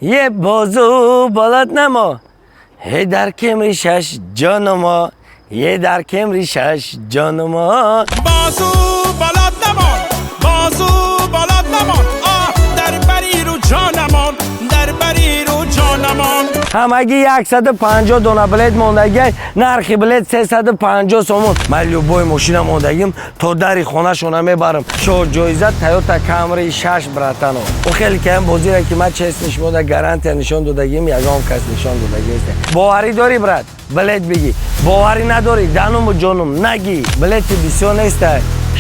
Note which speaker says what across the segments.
Speaker 1: Е бозу болат намо, ҳе дар Кемри шаш ҷономо, е дар Кемри шаш ҷономо.
Speaker 2: Бозу болот намон, бозу болот намон, оҳ, дар бари ру ҷонамон, дар бари ру ҷонамон.
Speaker 1: Ҳамагӣ 150 дона билет мондагӣ, нархи билет 350 сомон. Ман любой мошина мондагим, то дари хонашона мебарам. Шоҳ ҷоиза Тойота Камри 6, братано. О хеле кам бозире ки ман честно шумода гарантия нишон додагим, ягон кас нишон додагӣ нест. Боварӣ дорӣ, брат, билет бигӣ. Боварӣ надорӣ, дануму ҷонум нагӣ. Билети бисёр неста,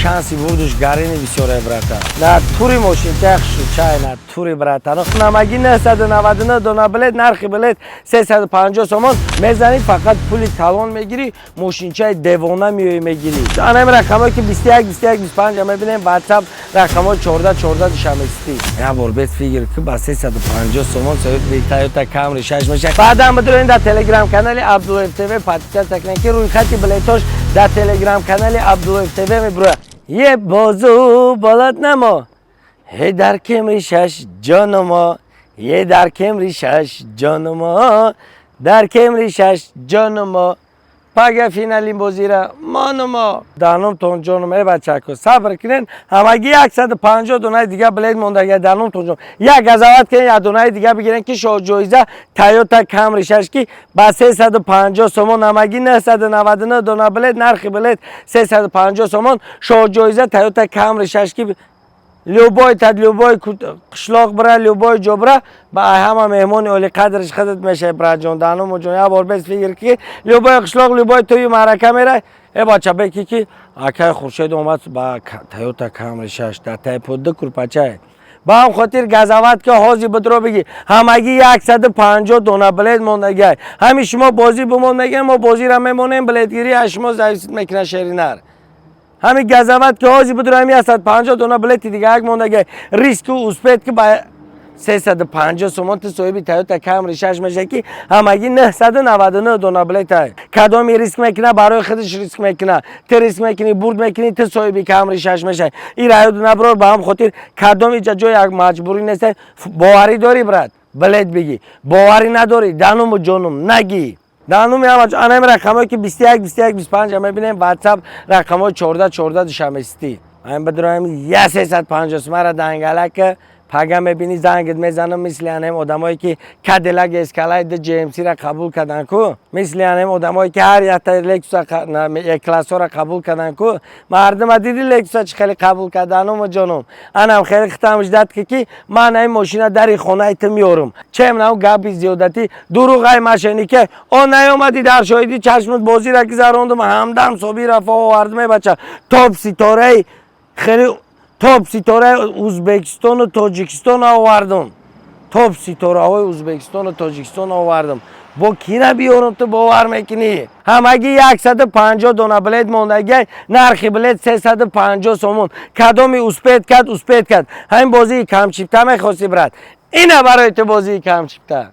Speaker 1: шанси бурдуш гарини бисёре, братан. На тури мошинча чай на тури, братано. Намагӣ 999 дона билет, нархи билет 350 сомон. Мезанӣ, фақат пули талон мегирӣ, мошинчаи девона меоӣ, мегирӣ. Анам рақамое ки 21 21 25 мебинем, WhatsApp рақамҳои 14 14 душаместӣ. Як бор бес фикр ки ба 350 сомон соҳиби Toyota Camry 6 мешавад. Баъдан бидурен, дар Telegram канали Абдуллоев ТВ подписаться кунед, ки рӯйхати билетош дар Telegram канали Абдуллоев ТВ мебурояд. Е бозу болат намо, ҳе дар Кемри шаш ҷономо, е дар Кемри шаш ҷономо, дар Кемри шаш ҷономо. Пага финали бозира монумо данумтон ҷонум. Э бачако, сабр кунен, ҳамагӣ 150 донаи дига билет мондага. Данумтон ҷон, як газават кунен, як донаи дига бигирен, ки шоҳҷоиза Тойота Камри шаш, ки ба 350 сомон. Ҳамагӣ 999 дона билет, нархи билет 350 сомон. Шоҳҷоиза Тойота Камри шаш, ки любой та любой қишлоқ бира, любой ҷо бира, ба ҳама меҳмони олиқадриш худат мешавӣ, братҷон. Дануму ҷон, як бор бес фикр ки любой қишлоқ, любой тӯи маърака мерай, э бача, беки ки акай Хуршед омад ба Тойота Камри шаш дар тайпо ду курпачае. Ба ҳам хотир газават ки ҳозир бидро бигӣ. Ҳамагӣ 150 дона билет мондагиай. Ҳами шумо бозӣ бимон мегӯем, мо бозиро мемонем, билетгирӣ аз шумо зависит мекунад, шеринар. Ҳами газават ки ҳозир бидро, ҳами 150 дона билети дига як мондагиай. Риску успеть ки ба 350 сомон ту соҳиби Тойота Камри шаш меша, ки ҳамагӣ 999 дона билетай. Кадоми риск мекуна, барои худаш риск мекуна. Ту риск мекунӣ, бурд мекунӣ, ту соҳиби Камри шаш мешавӣ. Ин раёду наброр. Ба ҳам хотир кадом иҷа ҷой як маҷбурӣ нест. Боварӣ дорӣ, брат, билет бигӣ. Боварӣ надорӣ, дануму ҷонум нагӣ. Дануми ҳама анами рақамҳое ки 21 21 25 мебинем, WhatsApp рақамҳои 14 14 душаместӣ. Ам бидроем, я 350 сомара дангалака. Пага мебинӣ, зангит мезанам, мисли анем одамое ки Кадиллак Эскалейд GMC-ра қабул кардан ку, мисли анем одамое ки ҳар якта Лексуса Классора қабул кардан ку. Мардума диди, Лексуса чӣ хеле қабул кардануму ҷонум. Анам хеле хитам ждать ки ман ин мошина дари хонаи ту меорум. Чем нав гапи зиёдатӣ дуруғай машинике о наёмадӣ, дар шоҳидӣ чашмат бозира гузарондум. Ҳамдам Собир овардум. Э бача, топ ситораи, хеле топ ситораи Узбекистону Тоҷикистон овардум, топ ситораҳои Узбекистону Тоҷикистон овардум. Бо кина биёрум, ту бовар мекунӣ? Ҳамагӣ 150 дона билет мондагиай, нархи билет 350 сомон. Кадоми успеть кард, успеть кард. Ҳамин бозии камчипта мехости, брат, ина барои ту бозии камчипта.